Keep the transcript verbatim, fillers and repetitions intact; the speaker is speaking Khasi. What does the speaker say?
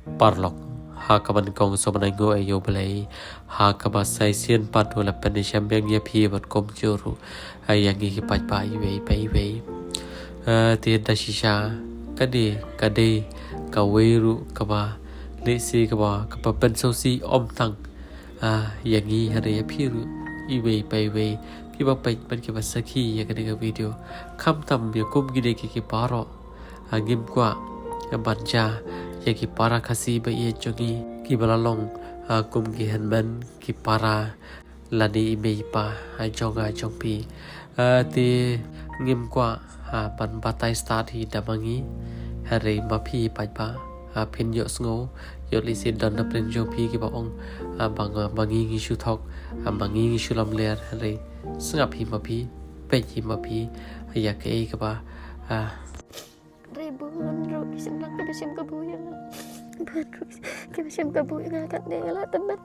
Paralok, ha kaba nyngkong sngewbha ban ai nguh ïa U Blei ha kaba sa shisien pat u la pynshem biang ïa phi bad kumjuh ruh ïa ngi ki paidbah iwei pa iwei. Eh, te da shisha ka dei, ka dei kawei ruh kaba lehse kaba, kaba pynsngewsih ym tang, ah, ïa ngi hynrei ïa phi ruh iwei pa iwei kiba peit bad kiba sakhi ïa kane ka video. Khamtam ïa kum kine ki, ki baroh, ah, ngim kwah, ah, ban jia ïa ki para Khasi ba ïeit jong ngi kiba la long, ah, kum ki hynmen ki para lane i mei i pa, ah, jong nga jong phi. Ah, te ngim kwah, ah, ban batai stad hi da ma ngi, hynrei ma phi paidbah, ah, phin ïohsngew, ïoh lehse don na pdeng jong phi kiba ong, ah, ba nga, ba ngi ngi shu thok, ah, ba ngi ngi shu lamler, hynrei sngap hi ma phi, peit hi ma phi ïa kaei kaba, ah, Re bun ruh ki seng lang kaba shem kabu ïa nga. Bun ruh kaba shem kabu ïa nga katne nga la tymmen.